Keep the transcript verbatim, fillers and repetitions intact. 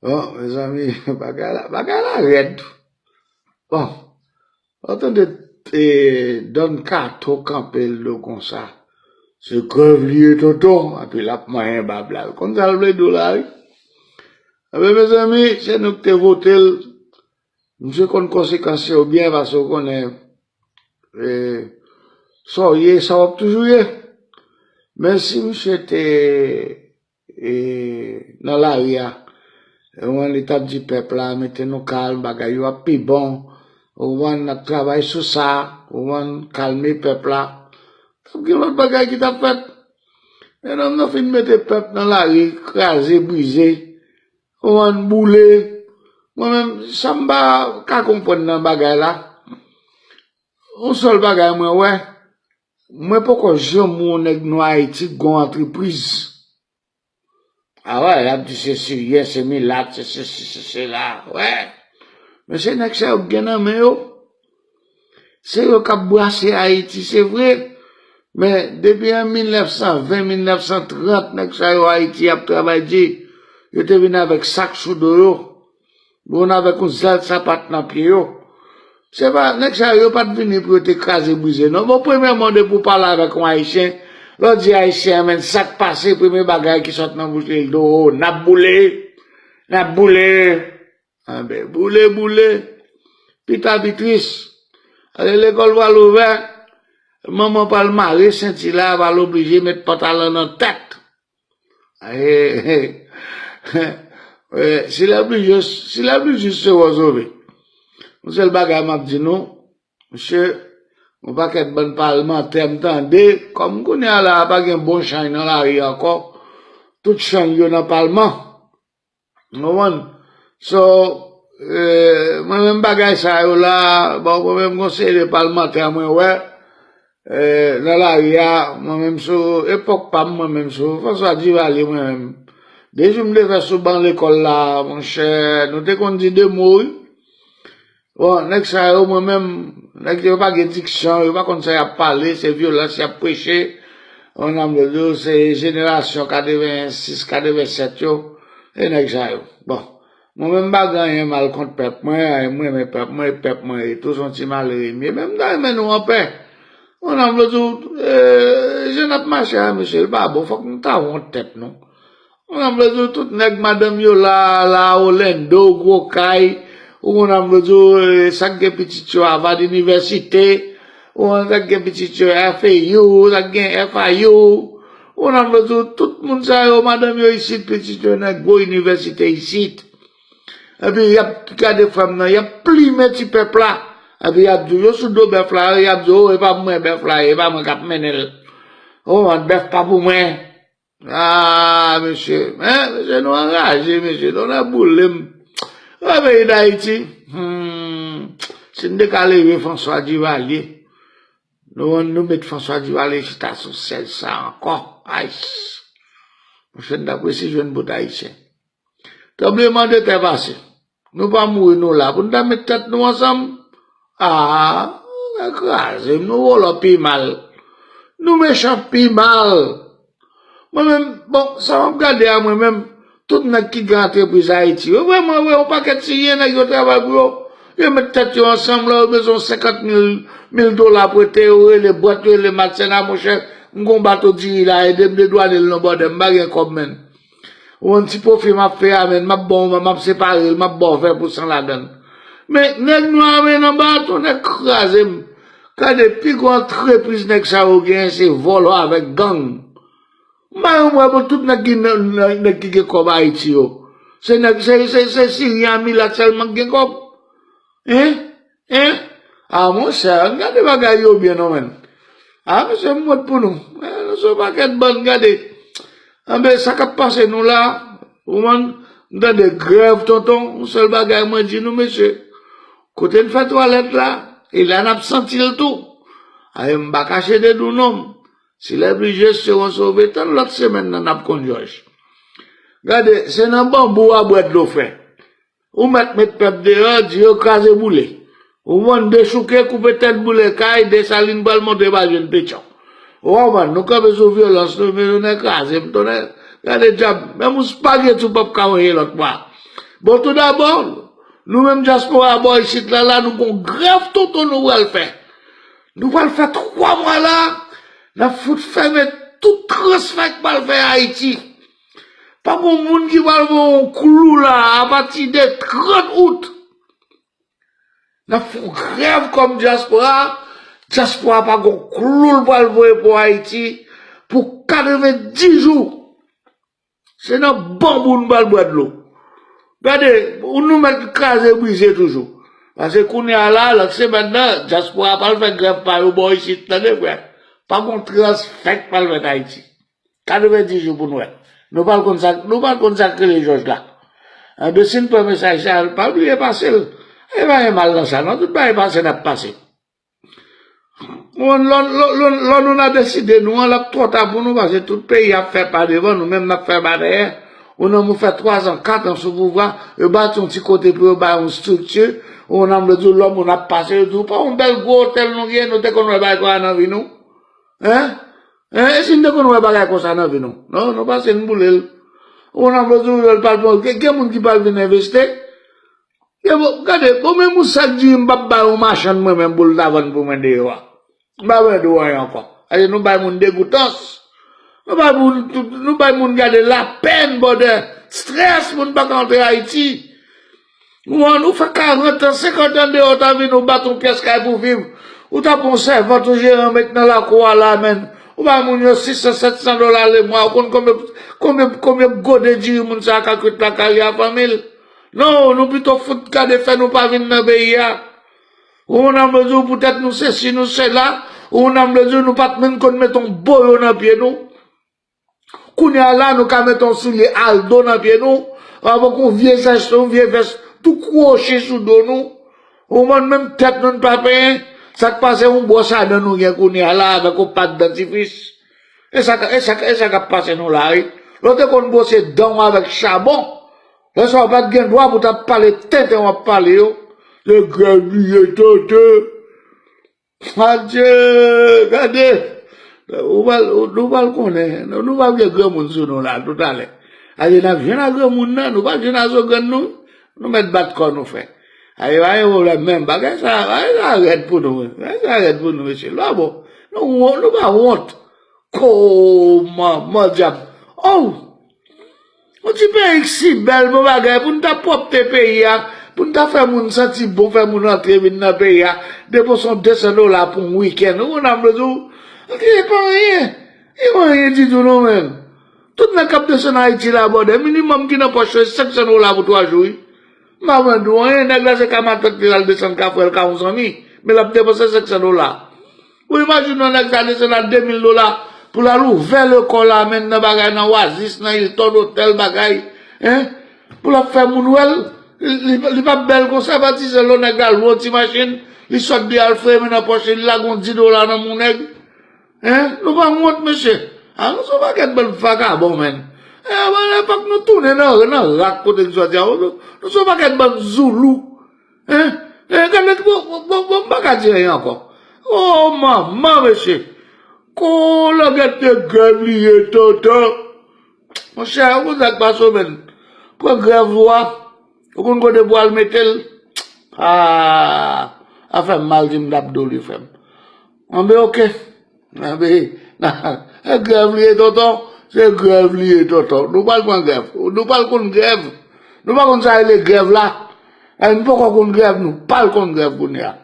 Bon, mezanmi, bagay la, bagay la rèd. Bon, w tande, e, Don Kato kanpe l do konsa. Se grèv li ye, tonton, epi l ap manyen bab la. Konn sa l vle di w la, wi. Enben, mezanmi, se nou ki te vote l. Misye konn konsekans yo byen, paske w konnen, e, sa w ye, sa w ap toujou ye. Men si misye te e, nan lari a. Ou konprann, li t ap di pèp la, mete nou kalm, bagay yo ap pi bon. Ou konprann, n ap travay sou sa, ou konprann, kalme pèp la. T ap gen lòt bagay ki t ap fèt. Men nonm nan fin mete pèp nan lari, kraze, brize, ou konprann, boule. Mwen menm, sa m pa ka konprann nan bagay la, yon sèl bagay mwen wè, mwen poko janm wè yon nèg nwa Ayiti k gon antrepriz. A wè, y ap di se Siryen, se milat, se sesi, se sela. Wè. Men se nèg sa yo k gen nan men yo. Se yo k ap brase Ayiti, se vre. Men depi an mil nèf san ven, mil nèf san trant, nèg sa yo Ayiti ap travay di. Yo te vin avèk sak sou do yo. Bon, avèk yon zèl sapat nan pye yo. Se pa, nèg sa yo pa t vini pou yo te kraze brize, non. Bon, premyèman, depi w pale avèk yon Ayisyen, lè w di Ayisyen, men sa k pase, premye bagay ki sot nan bouch li, l di w, "O, n ap boule, n ap boule." Anben, boule, boule. Pita pi tris. Ale lekòl pral ouvè, manman pral mare senti la, pral oblije met pantalon nan tèt. Eh, eh, eh, si lè pli jis, si lè pli jis se wè sove. Yon sèl bagay m ap di nou, mesye, yon pakèt bann palmantè m tande, kòm kounye a la, pa gen bon chanj nan lari ankò, tout chanj yo nan palman. Ou konprann? So, eh, mwen menm bagay sa yo la, bon, mwen menm gon seri de palmantè mwen wè, eh, nan lari a, mwen menm sou epòk pa m, mwen menm sou François Duvalier, mwen menm. De jou m te fè sou ban lekòl la, monchè, nou te konn di de mo, wi. Bon, nèg sa yo, mwen menm, nèg yo pa gen diksyon, yo pa konn sa y ap pale, se vyolans y ap preche. Yon nonm de Dye, se jenerasyon katrevensis, katrevennsèt yo, e nèg sa yo. Bon, mwen menm m pa gen anyen mal kont pèp mwen, m renmen pèp mwen, e pèp mwen, e tou se yon ti malere m ye, men m ta renmen nou anpè. Yon nonm de Dye, e, jan n ap mache a, mesye, l pa bon, fòk nou ta wont tèt nou. Ou konprann m vle di w, tout nèg madanm yo la, la Orlando, Gwo Kay, ou konprann m vle di w, e, sa k gen pitit yo Harvard Université, ou konprann sa k gen pitit yo F A U, sa k gen F I U, ou konprann m vle di w, tout moun sa yo, madanm yo isit, pitit yo nan gwo inivèsite isit. Epi y ap gade frè m nan, y ap plimen ti pèp la. Epi y ap di w, yo sou do bèf la, y ap di w, o, e pa pou mwen bèf la ye, e pa mwen k ap mennen l. Ou konprann, bèf pa pou mwen. Ah, mesye, men, mesye, nou anraje, mesye, nou nan boule m. Wè peyi Dayiti, hmm, si n te ka leve François Duvalier, nou, nou met François Duvalier chita sou sèj sa ankò. Ay, monchè, n t ap resi jwenn bout Ayisyen. Tranblemanntè pase. Nou pa mouri, nou la. Pou n ta met tèt nou ansanm? Ah, nèg kraze m, nou vòlò pi mal. Nou mechan pi mal. Mwen menm, bon, sa m ap gade a mwen menm, tout nèg ki gen antrepriz Ayiti yo, vrèman, vre, yon pakèt Siryen, nèg yo travay pou yo. Yo met tèt yo ansanm, lè yo bezwen senkant mil, mil dola prete, yo rele bwat, yo rele Matsena, monchè, m gon bato diri la, ede m dedwane l nan bòdè, m pa gen kòb, menn. Ou konn ti pwofi m ap fè a, menn, m ap ba w, m ap separe l, m ap ba w ven pou san ladan l. Men, nèg nwa a, men, anba a tou, nèg kraze m. Gade, pi gwo antrepriz nèg sa yo genyen, se vòlò avèk gang. M pa janm wè pou tout nèg ki nan, nan, nèg ki gen kòb Ayiti yo. Se nèg, se, se, se Siryen a milat sèlman ki gen kòb. Hein? Hein? Ah, monchè, ann gade bagay yo byen non, menn. Ah, mesye, m wont pou nou. Eh, nou se yon pakèt bann, gade. Anben, sa k ap pase nou la, ou konprann, m tande grèv, tonton, yon sèl bagay mwen di nou, mesye. Kote n fè twalèt la, e la n ap santi l tou. Aye, m pa kache de nou non. Si lè pli je se yon sove, tann lòt semèn nan n ap konn jòj. Gade, se nan banbou a bwè dlo frè. Ou mèt met pèp deyò, di yo kraze boule. Ou konn dechouke, koupe tèt boule kay, Desalin pral monte pa jwenn Petyon. Ou konprann, nou kanpe sou vyolans nou, men nou nèg kraze m, tonnè. Gade dyab, menm yon spageti w p ap ka manyen lòt bò a. Bon, toudabò, nou menm dyaspora bò isit la, la, nou gon grèv tonton nou pral fè. Nou pral fè twa mwa la, n ap fout fèmen tout transfè k pral fè Ayiti. Pa gon moun ki pral voye yon klou la apati de trant out. N ap fè yon grèv kòm dyaspora. Dyaspora pa gon klou l pral voye pou Ayiti pou katrevenndis jou. Se nan banbou n pral bwè dlo. Gade, nou mèt kraze brize toujou. Paske kounye a la, lòt semèn nan, dyaspora pral fè grèv pa yo bò isit, tande frè. Pa gon transfè k pral fèt Ayiti. Katrevenndis jou pou n wè. Nou pral konn sa, nou pral konn sa k rele jòj la. Enben, si n pran mesaj sa, pa bliye pase l. E pa gen mal nan sa, non, tout bagay pase, n ap pase. Bon, lò, lò, lò, lò nou nan deside nou an, l ap twò ta pou nou, paske tout peyi ap fè pa devan, nou menm n ap fè pa dèyè. Ou nan moun fè twa zan, kat an sou pouvwa, yo bati yon ti kote pou yo bay yon estrikti, ou nan vle di w lò moun ap pase, yo di w pa yon bèl gwo otèl nou gen, nou te konn wè bagay konsa nan vi nou? Hein? Hein? E si n te konn wè bagay konsa nan vi nou? Non, nou pase n boule l. Ou nan vle di w l pral pran, gen, gen moun ki pral vin envesti? Gade, bon, men moun sa k di m p ap bay yon machann mwen menm pou l ta vann pou mwen deyò a. M pa vle di w anyen ankò. Paske nou bay moun degoutans. Nou bay moun, nou bay moun gade lapèn, bòdè, strès, moun pa ka antre Ayiti. Ou konprann, ou fè karant an, senkant an deyò, w ta vin ou bat yon pyès kay pou viv. Ou ta pran yon sèvant, yon jeran met nan lakou a la, menn. Ou bay moun yo sis san, sèt san dola lemwa. Ou konn konbyen, konbyen, konbyen gode diri moun sa a ka kwit lakay li a, fanmi l? Non, nou pito fout gade fè nou pa vin nan peyi a. Ou konprann, m di w poutèt nou sesi, nou sela. Ou konprann, m di w nou pa t menm konn mete yon boyo nan pye nou. Kounye a la, nou ka mete yon soulye Aldo nan pye nou. Avèk yon vye vès, yon vye vès tou kwochi sou do nou. Ou konprann, menm tèt nou n pa penyen. Sa k pase yon bwòs a dan nou gen kounye a la avèk yon pat dantifris. E sa k, e sa k, e sa k ap pase nou la, wi. Lè w te konn bwose dan w avèk chabon, lè sa w pa t gen dwa pou w t ap pale tenten w ap pale yo. Se grèv li ye, tonton. Adye, gade. Ou pral, ou, nou pral konnen. Nou, nou pral gen granmoun sou nou la, toutalè. Gade, n ap jwenn a granmoun nan, nou pral jwenn a zo grann nou. Nou mèt bat kò nou, frè. Gade, pa gen pwoblèm menm. Bagay sa, bagay sa rèd pou nou, wi. Bagay sa rèd pou nou, mesye. Lò bon. Nou wont, nou pa wont. Koman, manman dyab. Oh! Yon ti peyi k si bèl, bon bagay, pou n ta pwòpte peyi a, pou n ta fè moun santi bon, fè moun antre vin nan peyi a, depanse yon de san dola pou yon wikenn. Ou konn sa m vle di w? Antre, e pa anyen. E pa anyen ditou non, menn. Tout nèg k ap desann Ayiti la, bòdè, minimòm ki nan pòch yo, se senk san dola pou twa jou, wi. M pa pran dou anyen, nèg la se ka matant li l al desann ka frè l, ka yon zanmi, men l ap depanse senk san dola. Ou imajine yon nèg sa desann a de mil dola pou l al ouvè lekòl la, menn nan bagay, nan Oasis, nan Hilton, otèl, bagay, hein? Pou l ap fè moun wè l, li, li, li p ap bèl konsa, patizan, lè yon nèg la lwe yon ti machin, li sot de al fremen nan pòch li, li lage yon di dola nan men yon nèg. Hein? Nou pa wont, mesye? A, nou se yon pakèt bann vakabon, menn. E, bon, fòk nou tounen nan, nan rak kote n soti a. Nou, nou se yon pakèt bann zoulou. Hein? E, gade, bon, bon, bon, bon, m pa ka di anyen ankò. Oh, manman, mesye. Kolangèt de grèv li ye, tonton. Monchè, ou konn sa k pase w, menn? Pran grèv ou a, ou konn kote pou al mete l? Ah, a fè m mal di m t ap dou li, frè m. Anben, oke. Anben, se grèv li ye, tonton. Se grèv li ye, tonton. Nou pral pran grèv. Nou pral konn grèv. Nou pa konn sa rele grèv la. E, nou poko konn grèv, nou pral konn grèv kounye a.